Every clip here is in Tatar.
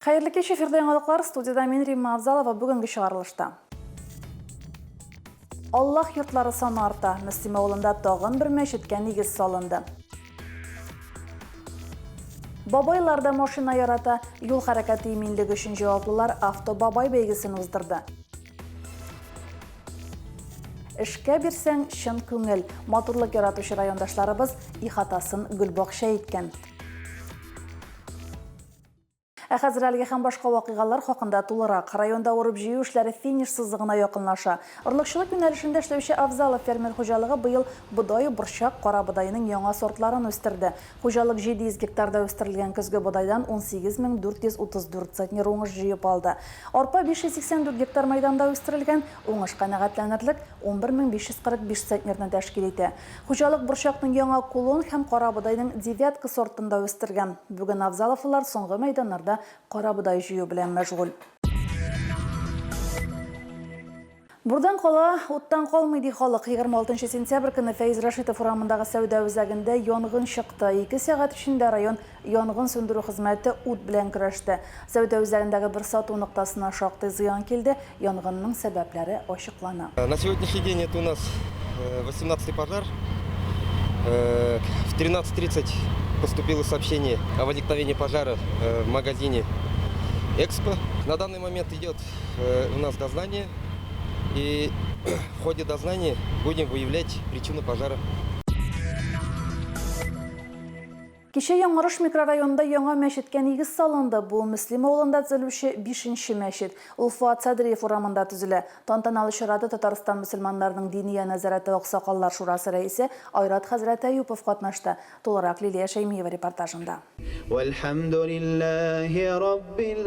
Хәерле кич, эфирда яңалыклар, студиядә мин Римма Авзалова, бүгенге чыгарылышта. Аллаһ йортлары саны арта. Мөслим авылында тагын бер мәчеткә нигез салынды. Бабайлар да машина ярата. Юл хәрәкәте иминлеге өчен җаваплылар Автобабай бәйгесен уздырды. Эшкә бирсәң, чын күңел. Матурлык яратучы райондашларыбыз ихатасын гөлбакча иткән. Ә хәзер әлеге һәм башка вакыйгалар хакында тулырак. Районда урып-җыю эшләре финиш сызыгына якынлаша. Орлыкчылык юнәлешендә эшләүче Авзалов фермер хуҗалыгы быел бодай, борчак, карабодайның яңа сортларын үстерде. Хуҗалык 700 гектарда үстерелгән көзге бодайдан 18434 центнер уңыш җыеп алды. Арпа 584 гектар мәйданда үстерелгән, уңыш канәгатьләнерлек, 11545 центнерны тәшкил итә. Хуҗалык борчакның яңа Кулон һәм карабодайның Девятка сортын да үстергән. Бүген авзаловлылар соңгы мәйданнарда карабодай җыю белән мәшгуль. Бурдан кала, уттан калмый, ди халык. 26 сентябрь көнне Фәиз Рәшитов урамындагы сәүдә үзәгендә янгын чыкты. Ике сәгать эчендә район янгын сүндерү хезмәте ут белән көрәште. Сәүдә үзәгендәге бер сату ноктасына шактый зыян килде. Янгынның сәбәпләре ачыклана. На сегодняшний день это у нас 18-й пожар. В 13:30 поступило сообщение о возникновении пожара в магазине Экспо. На данный момент идет у нас дознание. И в ходе дознания будем выявлять причину пожара. Кичә Яңарыш микрорайонында яңа мәчеткә нигез салынды. Бу Мөслим авылында төзелүче бишенче мәчет. Ул Фоат Садриев урамында төзелә. Тантаналы чарада Татарстан мөселманнарының Диния нәзарәте Аксакаллар шурасы рәисе Айрат хәзрәт Әюпов катнашты. Тулырак Лилия Шәймиева репортажында. Вәлхәмдүлилләһи раббил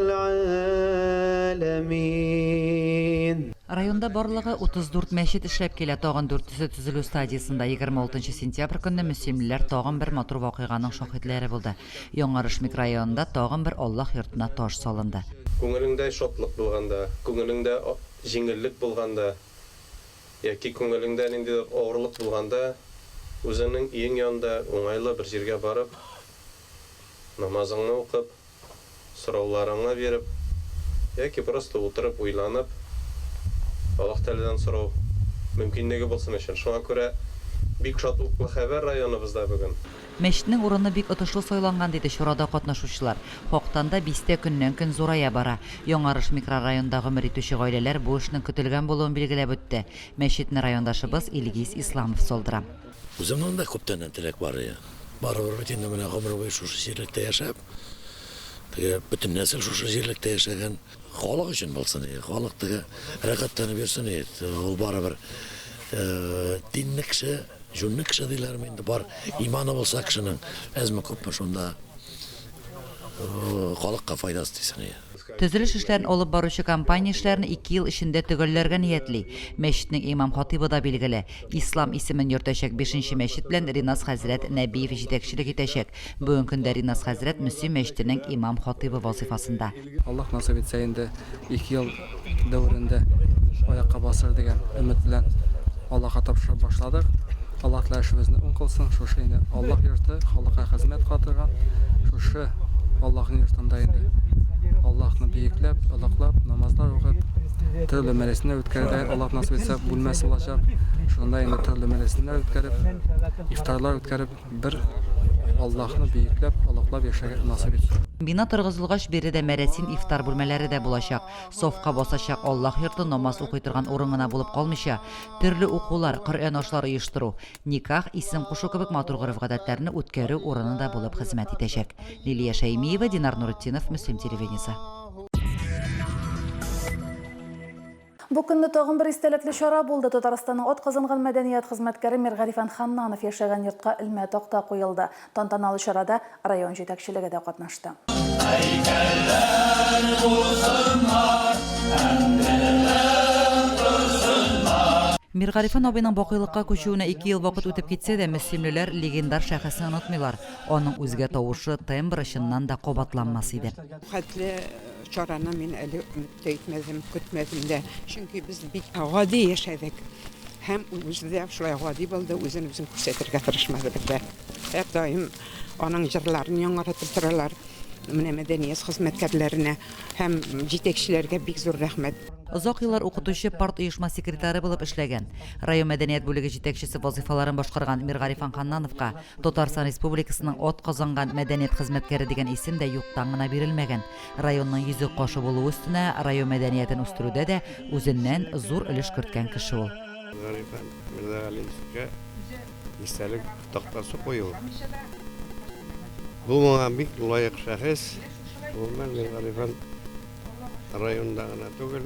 галәмин. Районда барлыгы 34 мәчет эшләп килә, тагын дүртесе төзелү стадиясендә. 26 сентябрь көнне мөслимлеләр тагын бер матур вакыйганың шаһитләре булды. Яңарыш микрорайонында тагын бер Аллаһ йортына таш салынды. Күңелеңдә шатлык булганда, күңелеңдә җиңеллек булганда, Яки күңелеңдә ниндидер авырлык булганда, үзеңнең өең янында уңайлы бер җиргә барып, намазыңны укып, сорауларыңны биреп, яки просто утырып уйланып, Аллаһ Тәгаләдән сорау мөмкинлеге булсын өчен. Шуңа күрә бик шатлыклы хәбәр районыбызда бүген. Мәчетнең урыны бик отышлы сайланган, диде чарада катнашучылар. Хактан да, бистә көннән-көн зурая бара. Яңарыш микрорайонында гомер итүче гаиләләр бу эшнең көтелгән булуын билгеләп үтте. Мәчетне райондашыбыз Илгиз Исламов салдыра. Үземнең дә күптәннән теләк бар иде. Барыбер бит инде менә гомер буе шушы җирлектә яшәп, теге бөтен нәсел шушы җирлектә яшәгән. Халык өчен булсын иде, халык теге рәхәтләнеп йөрсен иде. Ул барыбер динле кеше, җүнле кеше диләрме инде, бар иманы булса кешенең, әзме-күпме шунда халыкка файдасы тисен иде. Төзелеш эшләрен алып баручы компания эшләрне ике ел эчендә төгәлләргә ниятли. Мәчетнең имам-хатыйбы да билгеле. Ислам исемен йөртәчәк бишенче мәчет белән Риназ хәзрәт Нәбиев җитәкчелек итәчәк. Бүгенге көндә Риназ хәзрәт Мөслим мәчетенең имам-хатыйбы вазыйфасында. Аллаһ насыйп итсә, инде ике ел дәверендә аякка басыр дигән өмет белән Аллаһка тапшырып башладык. Аллаһ Тәгалә эшебезне уң кылсын. Шушы инде Аллаһ йорты, халыкка хезмәт кыла торган шушы Аллаһның йортында инде Аллаһны биекләп, олыглап, намазлар укып, төрле мәрәсимнәр үткәрергә Аллаһ насыйп итсә, бүлмәсе булачак. Шунда инде төрле мәрәсимнәр үткәреп, ифтарлар үткәреп, Бер Аллаһны бөекләп, олуглап яшәргә насыйп итсен. Бина торгызылгач, биредә мәрәсим, ифтар бүлмәләре дә булачак. Сафка басачак Аллаһ йорты намаз укый торган урын гына булып калмыйча, төрле укулар, Коръән ашлары оештыру, никах, исем кушу кебек матур гореф-гадәтләрне үткәрү урыны да булып хезмәт итәчәк. Лилия Шәймиева, Динар Нуретдинов, Мөслим телевидениесе. Бу көнне тагын бер истәлекле чара булды. Татарстанның атказанган мәдәният хезмәткәре Миргарифан Ханнанов яшәгән йортка элмә такта куелды. Тантаналы чарада район җитәкчелеге дә катнашты. Һәйкәлләр булсыннар һәм терелеп торсыннар. Миргарифан абыйның бакыйлыкка күчүенә ике ел вакыт үтеп китсә дә, мөслимлеләр легендар шәхесне онытмыйлар. Аның үзгә тавышы, тембры чыннан да кабатланмас иде. Бу хәтле чараны мин әле өмет тә итмәдем, көтмәдем дә. Чөнки без бик гади яшәдек. Һәм ул үзе дә шулай гади булды, үзен үзен күрсәтергә тырышмады бездә. Һәрдаим аның җырларын яңгыратып торалар. Менә мәдәният хезмәткәрләренә һәм җитәкчеләргә бик зур рәхмәт. Озак еллар укытучы, партоешма секретаре булып эшләгән, район мәдәният бүлеге җитәкчесе вазыйфаларын башкарган Миргарифан Ханнановка Татарстан Республикасының атказанган мәдәният хезмәткәре дигән исем дә юктан гына бирелмәгән. Районның йөзек кашы булуы өстенә, район мәдәниятен үстерүдә дә үзеннән зур өлеш керткән кеше ул. Миргарифан Мирзагалиевичка истәлек тактасы кую. Бу моңа бик лаек шәхес. Гомумән, Миргарифан районда гына түгел,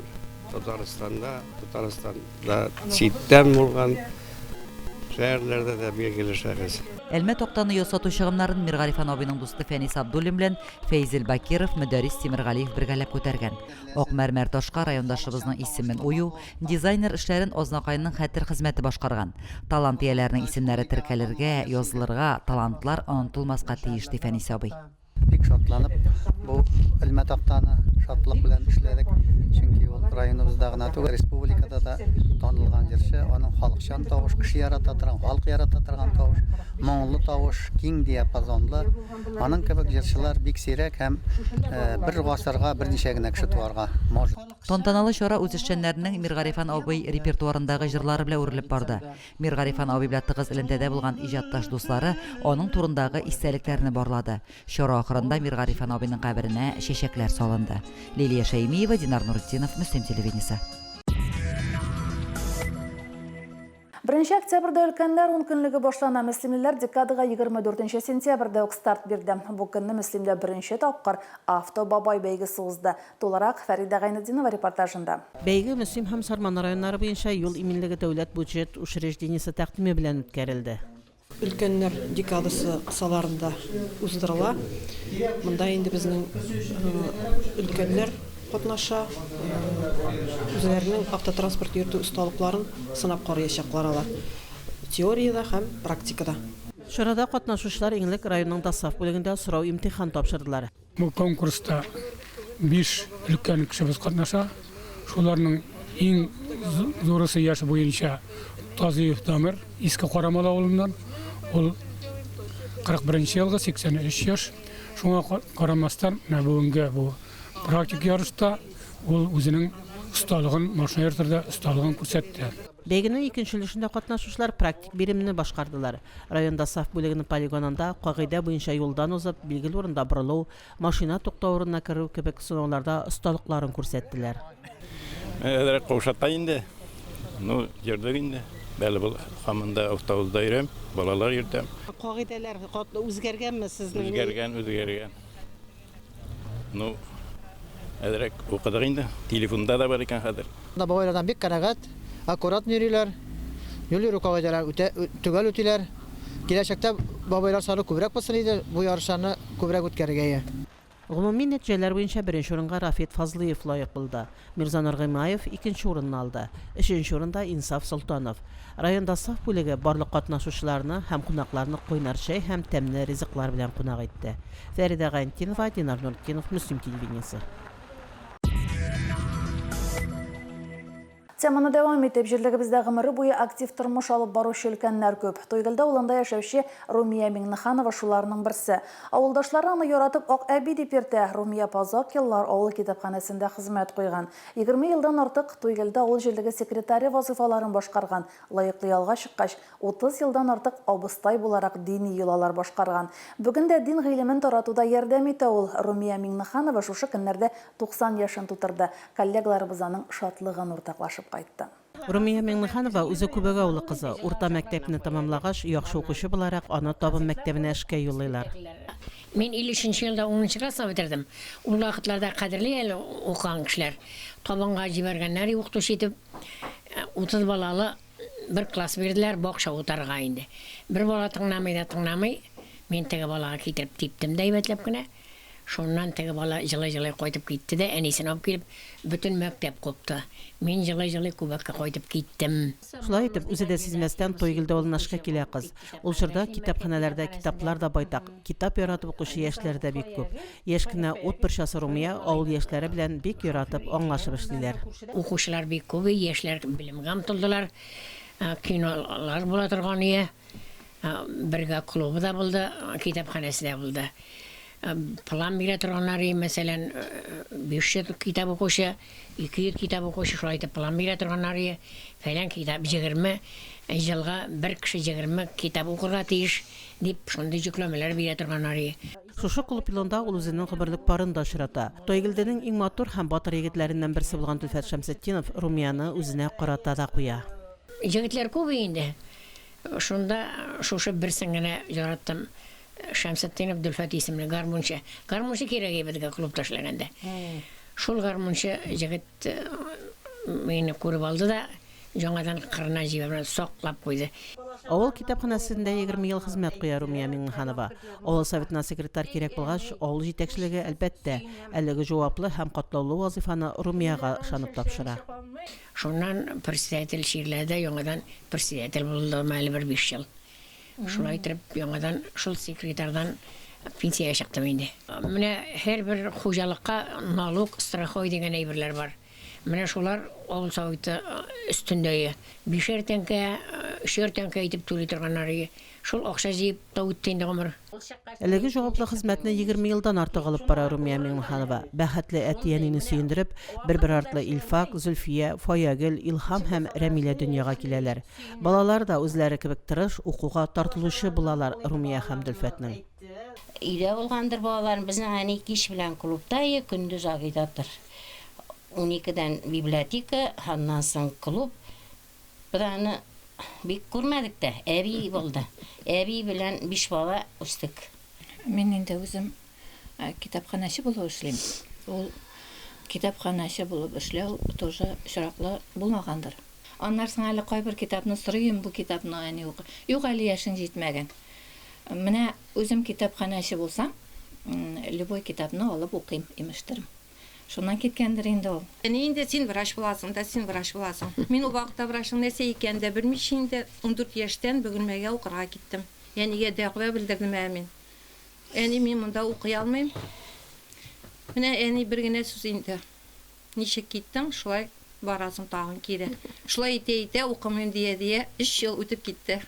Татарстанда, Татарстанда читтән булган шәһәрләрдә дә билгеле шәхес. Элмә тактаны ясату чыгымнарын Миргарифан абыйның дусты Фәнис Абдуллин белән Фәйзел Бакиров, Мөдәррис Тимергалиев бергәләп күтәргән. Ак мәрмәр ташка райондашыбызның исемен ую, дизайнер эшләрен Азнакайның хәтер хезмәте башкарган. Талант ияләренең исемнәре теркәлергә, язылырга, талантлар онытылмаска тиеш, ди Фәнис абый. Бик шатланып бу элмә тактаны шатлык белән эшләдек. Чөнки ул районыбызда гына түгел, республикада да танылган җырчы. Аның халыкчан тавыш, кеше ярата торган, халык ярата торган тавыш, моңлы тавыш, киң диапазонлы. Аның кебек җырчылар бик сирәк һәм бер гасырга берничә генә кеше туарга может. Тантаналы чара үзешчәннәрнең Миргарифан абый репертуарындагы җырлары белән үрелеп барды. Миргарифан абый белән тыгыз элемтәдә булган иҗатташ дуслары аның турындагы истәлекләрне барлады. Чара ахырында Миргарифан абыйның каберенә чәчәкләр салынды. Лилия Шәймиева, Динар Нуретдинов, Мөслим телевидениесе. Беренче октябрьдә өлкәннәр ункөнлеге башлана. Мөслимлеләр декадага 24 сентябрьдә үк старт бирде. Бу көнне Мөслимдә беренче тапкыр Авто бабай бәйгесе узды. Тулырак Фәридә Гайнетдинова репортажында. Бәйге Мөслим һәм Сарман районнары буенча юл иминлеге дәүләт бюджет учреждениесе тәкъдиме белән үткәрелде. Өлкәннәр декадасы кысаларында уздырыла. Монда инде безнең өлкәннәр катнаша, үзләренең автотранспорт йөртү осталыкларын сынап карыячаклар алар теориядә һәм практикада. Чарада катнашучылар иң элек районның ДОСААФ бүлегендә сорау-имтихан тапшырдылар. Бу конкурста биш өлкән кешебез катнаша. Шуларның иң зурысы яше буенча Тазиев Дамир, Иске Карамал авылыннан. Ул 41 нче елгы, 83 яшь. Шуңа карамастан, менә бүгенге бу практик ярышта ул үзенең осталыгын, машина йөртергә осталыгын күрсәтте. Бәйгенең икенче өлешендә катнашучылар практик биремне башкардылар. Район ДОСААФ бүлегенең полигонында кагыйдә буенча юлдан узып, билгеле урында борылу, машина туктау урынына керү кебек сынауларда осталыкларын күрсәттеләр. Әзрәк каушата инде. Ну, йөрдек инде. Әле бу һаман да автобуста йөрәм, балалар йөртәм. Кагыйдәләр үзгәргәнме сезнең? Үзгәргән, үзгәргән. Ну, әзрәк укыдык инде. Телефонда да бар икән хәзер. Бабайлардан бик канәгать, аккуратно йөриләр, юл йөрү кагыйдәләрен үтә, төгәл үтиләр. Киләчәктә бабайлар саны күбрәк булсын иде, бу ярышларны күбрәк үткәрергә ие. Гомуми нәтиҗәләр буенча беренче урынга Рафит Фазлыев лаек булды. Мирзанур Гыймаев икенче урынны алды. Өченче урында, Инсаф Солтанов. Район ДОСААФ бүлеге барлык катнашучыларны һәм кунакларны кайнар чәй һәм тәмле ризыклар белән кунак итте. Фәридә Гайнтдинова, Динар Нуртдинов, Мөслим телевидениесе. Теманы дәвам итеп, җирлегебездә гомере буе актив тормыш алып баручы өлкәннәр күп. Тойгелде авылында яшәүче Румия Миңнеханова шуларның берсе. Авылдашлары аны яратып Ак әби дип йөртә. Румия апа озак еллар авыл китапханәсендә хезмәт куйган. 20 елдан артык Тойгелде авыл җирлеге секретаре вазыйфаларын башкарган. Лаеклы ялга чыккач, 30 елдан артык абыстай буларак дини йолалар башкарган. Бүген дә дин гыйлемен таратуда ярдәм итә ул. Румия Миңнеханова шушы көннәрдә 90 яшен тутырды. Коллегаларыбыз аның шатлыгын уртаклашып кайтты. Румия Миңнеханова үзе Күбәк авылы кызы. Урта мәктәпне тәмамлагач, яхшы укучы буларак, аны Табын мәктәбенә эшкә юллыйлар. Мин 53 нче елда унынчы классны бетердем. Ул вакытларда кадерле әле укыган кешеләр. Табынга җибәргәннәр укытучы итеп. 30 балалы бер класс бирделәр, бакча утарга инде. Бер бала тыңламый да тыңламый. Мин теге балага китереп типтем дә әйбәтләп кенә. Шуннан теге бала җылый-җылый кайтып китте дә, әнисен алып килеп, бөтен мәктәп купты. Мин җылый-җылый Күбәккә кайтып киттем. Шулай итеп, үзе дә сизмәстән, Тойгелде авылына эшкә килә кыз. Ул чорда китапханәләрдә китаплар да байтак, китап яратып укучы яшьләр дә бик күп. Яшь кенә ут борчасы Румия авыл яшьләре белән бик яратып, аңлашып эшлиләр. Укучылар бик күп, яшьләр белемгә омтылдылар. Кинолар була торган ие. Бергә клубы да булды, китапханәсе дә булды. План бирә торганнар, мәсәлән, 500 китап укучы, 200 китап укучы, шулай итеп план бирә торганнар. Фәлән китап 20 елга бер кеше 20 китап укырга тиеш дип шундый йөкләмәләр бирә торганнар. Шушы клуб юлында ул үзенең гомерлек парын да очрата. Тойгелденең иң матур һәм батыр егетләреннән берсе булган Дөлфәт Шәмсетдинов Румияне үзенә карата да куя. Егетләр күп инде. Шунда шушы берсен генә яраттым. Шәмсетдинов Дөлфәт исемле гармунчы. Гармунчы кирәк иде безгә клубта эшләгәндә. Шул гармунчы егет мине күреп алды да, яңадан кырына җибәрмәде, саклап куйды. Авыл китапханәсендә 20 ел хезмәт куя Румия Миңнеханова. Авыл советына секретарь кирәк булгач, авыл җитәкчелеге, әлбәттә, әлеге җаваплы һәм катлаулы вазыйфаны Румиягә ышанып тапшыра. Шуннан председатель чирләде, яңадан председатель булдым әле бер биш ел. Шулай итеп, яңадан шул секретарьдан пенсиягә чыктым инде. Менә һәрбер хуҗалыкка налог, страховой дигән әйберләр бар. Менә шулар авыл советы өстендә. Бишәр тәңкә, өчәр тәңкә итеп түли торганнар. Шул акча җыеп та үтте инде гомер. Әлеге җаваплы хезмәтне 20 елдан артык алып бара Румия Миңнеханова. Бәхетле әти-әнине сөендереп, бер-бер артлы Илфак, Зөлфия, Фаягөл, Илһам һәм Рәмилә дөньяга киләләр. Балалар да үзләре кебек тырыш, укуга тартылучы булалар Румия һәм Дөлфәтнең. Өйдә булгандыр балаларым. Безнең әни кич белән клубта ие, көндез агитатор. Уникедән библиотека, аннан соң клуб. Без аны бик күрмәдек тә, әби булды. Әби белән биш бала үстек. Мин инде үзем китапханәче булып эшлим. Ул китапханәче булып эшләү тоже очраклы булмагандыр. Аннан соң әле кайбер китапны сорыйм, бу китапны әни укы. Юк, әле яшең җитмәгән. Менә үзем китапханәче булсам, любой китапны алып укыйм, имештер. Шуннан киткәндер инде ул. Әни инде син врач буласың да, син врач буласың. Мин ул вакытта врачның нәрсә икәнен дә белмичә инде 14 яшьтән Бөгелмәгә укырга киттем. Әнигә дәгъва белдердем ә мин. Әни, мин монда укый алмыйм. Менә әни бер генә сүз инде. Ничек киттең, шулай барасың тагын кире. Шулай итә-итә укымыйм дия-дия өч ел үтеп китте.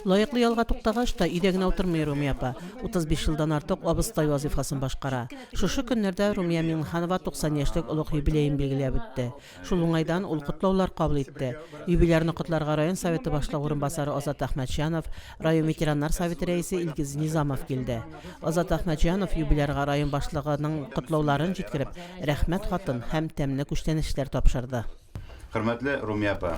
Лаеклы ялга туктагач та, өйдә генә утырмый Румия апа. 35 елдан артык абыстай вазыйфасын башкара. Шушы көннәрдә Румия Миңнеханова 90 яшьлек олуг юбилеен билгеләп үтте. Шул уңайдан ул котлаулар кабул итте. Юбилярны котларга район Советы башлыгы урынбасары Азат Әхмәтҗанов, район ветераннар советы рәисе Илгиз Низамов килде. Азат Әхмәтҗанов юбилярга район башлыгының котлауларын җиткереп, Рәхмәт хатын һәм тәмле күчтәнәчләр тапшырды. Хөрмәтле Румия апа!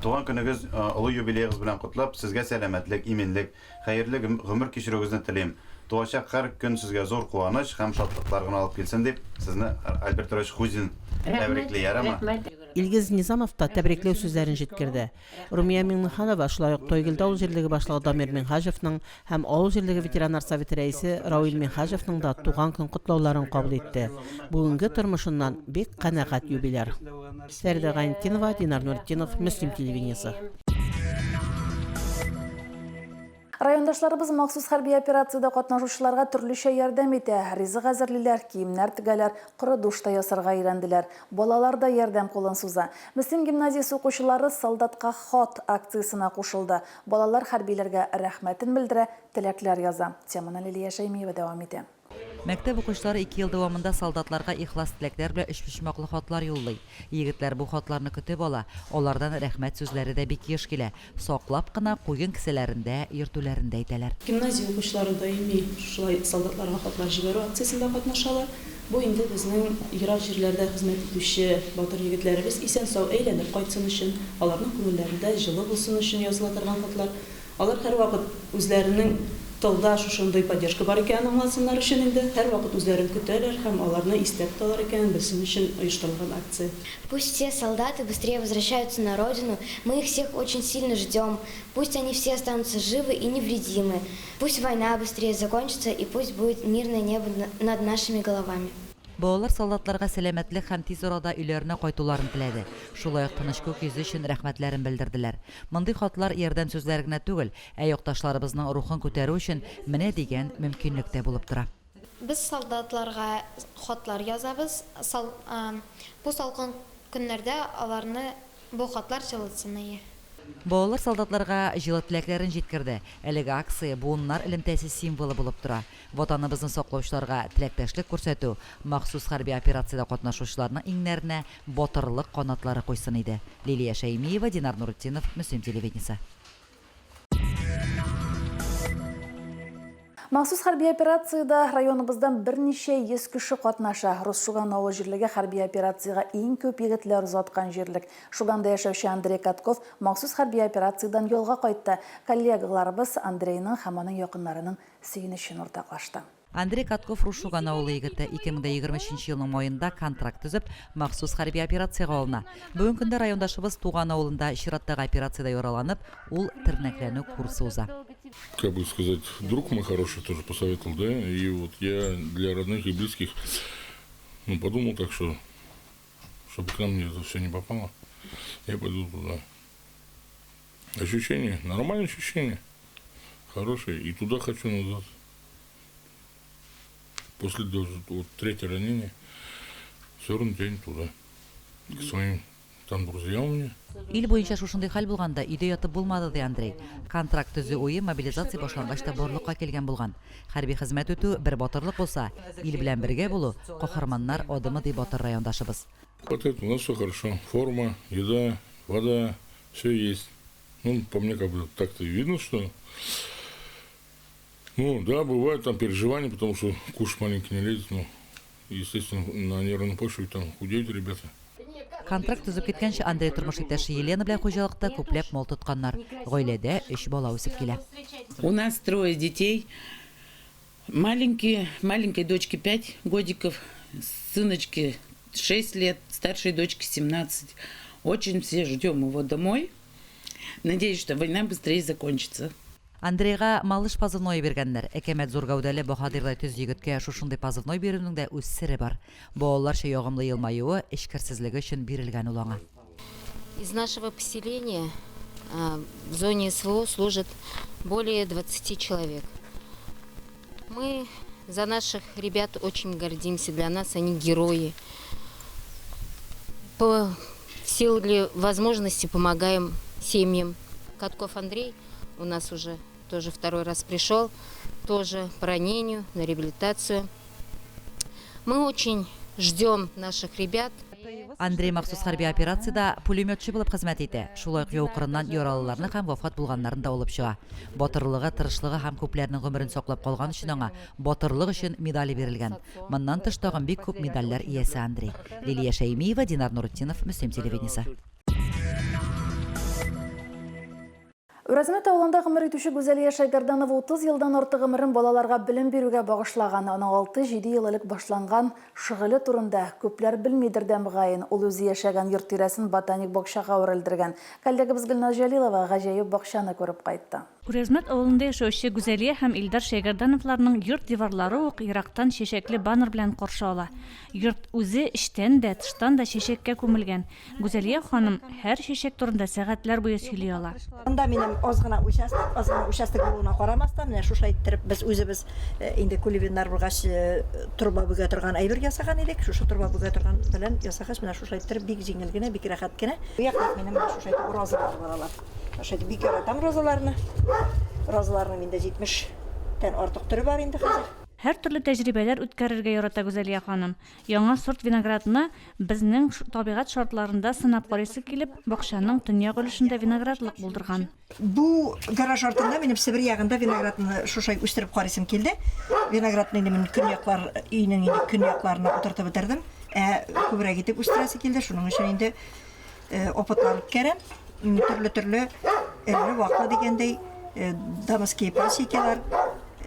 Туган көнегез, олы юбилеегыз белән котлап, сезгә сәламәтлек, иминлек, хәерле гомер кичерүегезне телим. Туачак һәр көн сезгә зур куаныч һәм шатлыклар гына алып килсен дип, сезне Альберт Ирович Хузин тәбрикли, ярамы? Илгиз Низамов та тәбрикләү сүзләрен җиткерде. Румия Миңнеханова шулай ук Тойгелде авыл җирлеге башлыгы Дамир Минһаҗевның һәм авыл җирлеге ветераннар советы рәисе Рауил Минһаҗевның да туган көн котлауларын кабул итте. Бүгенге тормышыннан бик канәгать юбиляр. Фәридә Гайнетдинова, Динар Нуретдинов, Мөслим телевидениесе. Райондашларыбыз махсус хәрби операциядә катнашучыларга төрлечә ярдәм итә. Ризык әзерлиләр, киемнәр тегәләр, коры душ та ясарга өйрәнделәр. Балалар да ярдәм кулын суза. Мөслим гимназиясе укучылары Солдатка хат акциясенә кушылды. Балалар хәрбиләргә рәхмәтен белдерә, теләкләр яза. Теманы Лилия Шәймиева дәвам итә. Мәктәп укучылары ике ел дәвамында солдатларга ихлас теләкләр белән өчпочмаклы хатлар юллый. Егетләр бу хатларны көтеп ала, алардан рәхмәт сүзләре дә бик еш килә. Саклап кына куен кесәләрендә йөртүләрен дә әйтәләр. Гимназия укучылары даими шулай солдатларга хатлар җибәрү акциясендә катнашалар. Бу инде безнең ерак җирләрдә хезмәт итүче батыр егетләребез исән-сау әйләнеп кайтсын өчен, аларның күңелләрендә җылы булсын өчен языла торган хатлар. Алар һәрвакыт үзләренең тылда шушындый поддержка бар икәнен аңлатсыннар өчен инде, һәрвакыт үзләрен көтәләр һәм аларны истә тоталар икәнен белсен өчен оештырылган акция. Пусть все солдаты быстрее возвращаются на родину, мы их всех очень сильно ждем, пусть они все останутся живы и невредимы, пусть война быстрее закончится и пусть будет мирное небо над нашими головами. Балалар солдатларга сәламәтлек һәм тиз арада өйләренә кайтуларын теләде. Шулай ук тыныч күк йөзе өчен рәхмәтләрен белдерделәр. Мондый хатлар ярдәм сүзләре генә түгел, ә якташларыбызның рухын күтәрү өчен менә дигән мөмкинлек тә булып тора. Без солдатларга хатлар язабыз. Бу салкын көннәрдә аларны бу хатлар җылытсын ие. Балалар солдатларга җылы теләкләрен җиткерде. Әлеге акция буыннар элемтәсе символы булып тора. Ватаныбызны саклаучыларга теләктәшлек күрсәтү, махсус хәрби операциядә катнашучыларның иңнәренә батырлык канатлары куйсын иде. Лилия Шәймиева, Динар Нуртдинов, Мөслим телевидениесе. Махсус хәрби операциядә районыбыздан берничә йөз кеше катнаша. Рус Шуган авыл җирлеге хәрби операциягә иң күп егетләр озаткан җирлек. Шуганда яшәүче Андрей Катков махсус хәрби операциядән ялга кайтты. Коллегаларыбыз Андрейның һәм аның якыннарының сөенечен уртаклашты. Андрей Катков Рус Шуган авылы егете, 2023 нче елның маенда контракт төзеп, махсус хәрби операциягә алына. Бүгенге көндә райондашыбыз туган авылында чираттагы операциядә яраланып, ул тернәкләнү курсы уза. Как бы сказать, друг мой хороший тоже посоветовал, да, и вот я для родных и близких, ну, подумал так, что, чтобы к нам мне это все не попало, я пойду туда. Ощущение, нормальное ощущение, хорошее, и туда хочу назад. После даже вот третье ранение, все равно тянет туда, к своим там друзья у меня. Ил буенча шушындый хәл булганда, өйдә ятып булмады, ди Андрей. Контракт төзү уе мобилизация башлангач та барлыкка килгән булган. Хәрби хезмәт үтү бер батырлык булса, ил белән бергә булу, каһарманнар адымы, ди батыр райондашыбыз. Хватает, у нас все хорошо. Форма, еда, вода, все есть. Ну, по мне как бы так-то и видно, что... Ну, да, бывают там переживания, потому что куш маленький не лезет, ну, естественно, на нервной почве там худеют ребята. Контракт төзеп киткәнче Андрей тормыш иптәше Елена белән хуҗалыкта күпләп мал тотканнар. Гаиләдә өч бала үсеп килә. У нас трое детей. Маленькие, маленькой дочке 5 годиков, сыночке 6 лет, старшей дочке 17. Очень все ждем его домой. Надеюсь, что война быстрее закончится. Андрейга Малыш позывное биргәннәр. Әкәмәт зур гәүдәле баһадирдай төз егеткә шушындый позывной бирүнең дә үз сере бар. Балаларча ягымлы елмаюы, эчкерсезлеге өчен бирелгән ул аңа. Из нашего поселения в зоне СВО служит более 20 человек. Мы за наших ребят очень гордимся, для нас они герои. По силе возможности помогаем семьям. Катков Андрей у нас уже тоже второй раз пришел, тоже по ранению, на реабилитацию. Мы очень ждем наших ребят. Андрей махсус хәрби операциядә пулеметчы булып хезмәт итә. Шулай ук яу кырыннан яралыларны һәм вафат булганнарын да алып чыга. Батырлыгы, тырышлыгы һәм күпләрнең гомерен саклап калган өчен аңа Батырлык өчен медале бирелгән. Моннан тыш тагын бик күп медальләр иясе Андрей. Лилия Шәймиева, Динар Нуртдинов, Мөслим телевидениесе. Үрәзмәт авылында гомер итүче Гүзәлия Шәйгәрданова 30 елдан артык гомерен балаларга белем бирүгә багышлаган. Аның 6-7 ел элек башланган шөгыле турында күпләр белмидер дә мөгаен. Ул үзе яшәгән йорт тирәсен ботаник бакчага әверелдергән. Коллегабыз Гөлназ Җәлилова гаҗәеп бакчаны күреп кайтты. Үрәзмәт авылында яшәүче Гүзәлия һәм Илдар Шәйгәрдановларның йорт диварлары ук ерактан чәчәкле баннер белән каршы ала. Йорт үзе эчтән дә, тыштан да чәчәккә күмелгән. Гүзәлия ханым һәр чәчәк турында сәгатьләр буе сөйли ала. Монда минем аз гына участок, аз гына участок булуына карамастан, менә шушылай иттереп без үзебез инде кулибиннар булгач, торба бөгә торган әйбер ясаган идек. Шушы торба бөгә торган белән ясагач, менә шушылай иттереп бик җиңел генә, бик рәхәт кенә. Бу якта минем менә шушылай итеп розалар бар алар. Шулай итеп бик яратам розаларны. Розаларның миндә 70 тән артык төре бар инде хәзер. Һәртөрле тәҗрибәләр үткәрергә ярата Гүзәлия ханым. Яңа сорт виноградны безнең табигать шартларында сынап карыйсы килеп, бакчаның төньяк өлешендә виноградлык булдырган. Бу гараж артында минем Себер ягында виноградны шушай үстереп карыйсым килде. Виноградны инде мин көньяклар, өйнең инде көньякларына утыртып бетердем. Ә күбрәк итеп үстерәсе килде, шуның өчен инде Опытлар үткәрәм. Төрле-төрле эреле-ваклы дигәндәй, дамские пасекилар,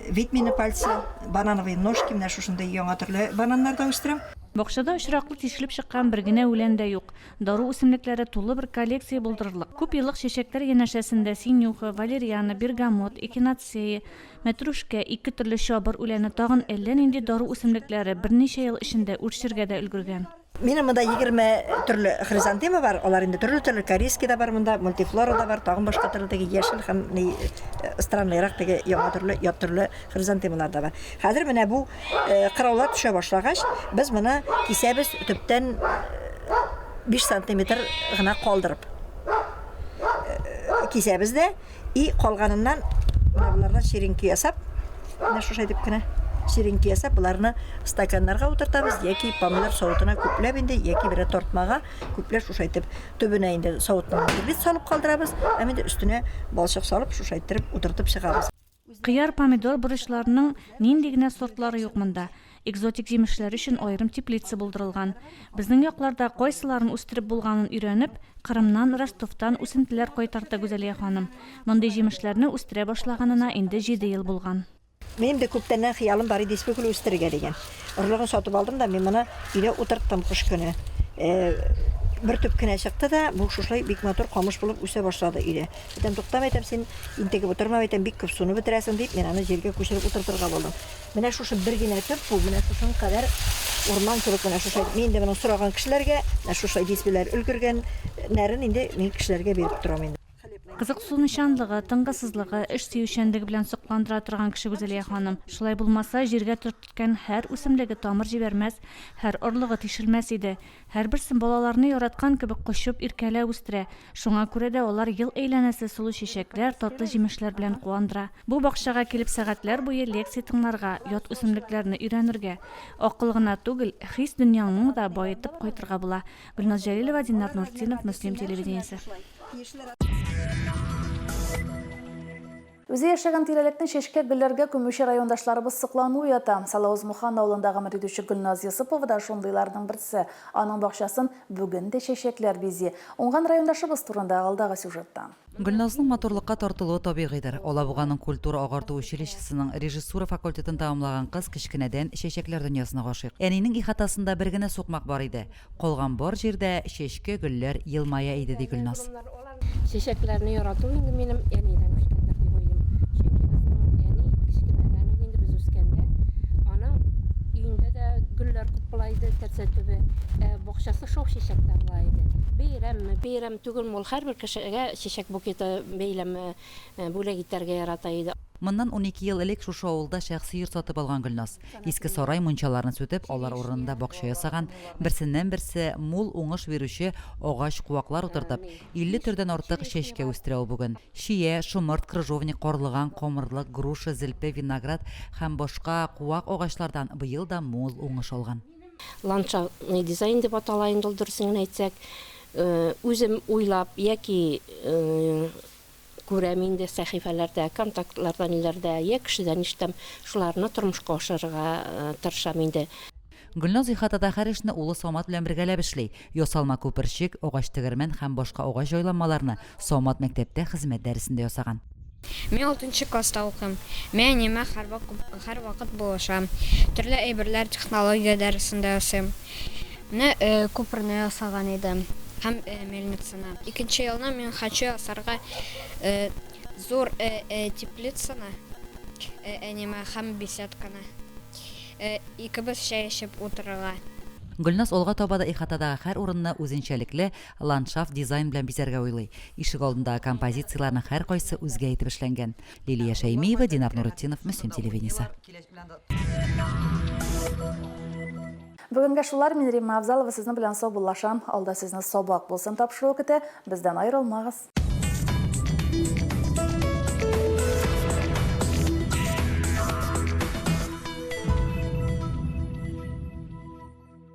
ведьмины пальцы, банановые ножки, менә шушындый яңа төрле бананнар да үстерәм. Бакчада очраклы тишелеп чыккан бер генә үлән дә юк. Дару үсемлекләре тулы бер коллекция булдырырлык. Күпьеллык чәчәкләр янәшәсендә синюха, валериана, бергамот, экинацея, мәтрүшкә, ике төрле чабыр үләне, тагын әллә нинди дару үсемлекләре берничә ел эчендә үрчергә дә өлгергән. Минем монда 20 төрле хризантема бар, алар инде төрле-төрле, корейский да бар монда, мультифлора да бар, тагын башка төрле теге яшел һәм ни странныйрак теге яңа төрле, ят төрле хризантемалар да бар. Хәзер менә бу кыраулар төшә башлагач, без моны кисәбез төптән 5 сантиметр гына калдырып. кисәбез дә и калганыннан менә болардан черенки ясап, менә шушай итеп кенә черенки ясап, боларны стаканнарга утыртабыз яки помидор савытына күпләп инде, яки берәр тартмага күпләп шушай итеп төбенә инде савытның бит салып калдырабыз, һәм инде өстенә балчык салып шушай иттереп утыртып чыгабыз. Кыяр, помидор, борычларның нинди генә сортлары юк монда. Экзотик җимешләр өчен аерым теплица булдырылган. Безнең якларда кайсыларын үстереп булганын өйрәнеп, Кырымнан, Ростовтан үсентеләр кайтарта Гүзәлия ханым. Мондый җимешләрне үстерә башлаганына инде җиде ел булган. Минем дә күптәннән хыялым бар иде испекүл үстерергә дигән. Орлыгын сатып алдым да, мин моны өйдә утырттым кыш көне. Бер төп кенә чыкты да, бу шушылай бик матур камыш булып үсә башлады өйдә. Әйтәм, туктам, әйтәм, син интегеп утырма, әйтәм, бик күп суны бетерәсең, дип, мин аны җиргә күчереп утыртырга булдым. Менә шушы бер генә төп бу, менә шушының кадәр урман кебек менә шушы. Мин инде моны сораган кешеләргә, менә шушылай дисбеләр өлгергәннәрен инде мин кешеләргә биреп торам инде. Кызыксынучанлыгы, тынгысызлыгы, эш сөючәнлеге белән сокландыра торган кеше Гүзәлия ханым. Шулай булмаса, җиргә төрткән һәр үсемлеге тамыр җибәрмәс, һәр орлыгы тишелмәс иде. Һәрберсен балаларны яраткан кебек кочып, иркәләп үстерә. Шуңа күрә дә алар ел әйләнәсе сулы чәчәкләр, татлы җимешләр белән куандыра. Бу бакчага килеп сәгатьләр буе лекция тыңларга, ят үсемлекләрне өйрәнергә, акыл гына түгел, хис дөньяңны да баетып кайтырга була. Гөлназ Җәлилова, Динар Нуртдинов, Мөслим телевидениесе. Үзе яшәгән тирәлекне чәчкә-гөлләргә күмүче райондашларыбыз соклану уята. Салавыз-Мухан авылында гомер итүче Гөлназ Йосыпова да шундыйларның берсе. Аның бакчасын бүген дә чәчәкләр бизи. Уңган райондашыбыз турында алдагы сюжетта. Гөлназның матурлыкка тартылуы табигыйдер. Алабуганың культура-агарту училищесының режиссура факультетын тәмамлаган кыз кечкенәдән чәчәкләр дөньясына гашыйк. Әнинең ихатасында бер генә сукмак бар иде. Калган бар җирдә чәчкә, гөлләр елмая иде, ди Гөлназ. Чәчәкләрне ярату инде минем әнидән күчкәндер дип уйлыйм. Чөнки безнең әни кечкенәдән үк инде без үскәндә, аның өендә дә гөлләр күп була иде, тәрәзә төбе, ә бакчасы шау чәчәктә була иде. Бәйрәмме, бәйрәм түгелме, ул һәрбер кешегә чәчәк букеты бәйләме бүләк итәргә ярата иде. Моннан 12 ел элек шушы авылда шәхси йорт сатып алган Гөлназ. Иске сарай мунчаларын сүтеп, алар урынында бакча ясаган, берсеннән-берсе мул уңыш бирүче агач-куаклар утыртып, 50 төрдән артык чәчкә үстерә ул бүген. Чия, шомырт, крыжовник, карлыган, камырлык, груша, зелпе, виноград һәм башка куак-агачлардан быел да мул уңыш алган. Ландшафтный дизайн дип атала инде ул, дөресен генә әйтсәк. Үзем уйлап яки Күрәм инде сәхифәләрдә, контактларда, ниләрдә, йә кешедән ишетәм, шуларны тормышка ашырырга тырышам инде. Гөлназ ихатада һәр эшне улы Самат белән бергәләп эшли. Ясалма күперчек, агач тегермән һәм башка агач җайланмаларны Самат мәктәптә хезмәт дәресендә ясаган. Мин алтынчы класста укыйм. Мин әниемә һәрвакыт булышам. Төрле әйберләр технология дәресендә ясыйм. Менә күперне ясаган идем һәм мельницаны. Икенче елны мин хочу ясарга зур теплицаны әниемә һәм беседканы. Икебез чәй эчеп утырырга. Гөлназ алга таба да ихатадагы һәр урынны үзенчәлекле ландшафт дизайн белән бизәргә уйлый. Ишегалдындагы композицияләрнең һәркайсы үзгә итеп эшләнгән. Лилия Шәймиева, Динар Нуретдинов, Мөслим телевидениесе. Бүгенгә шулар, мин Римма Авзалова сезнең белән саубуллашам. Алда сезне Сабак булсын тапшыруы көтә. Бездән аерылмагыз.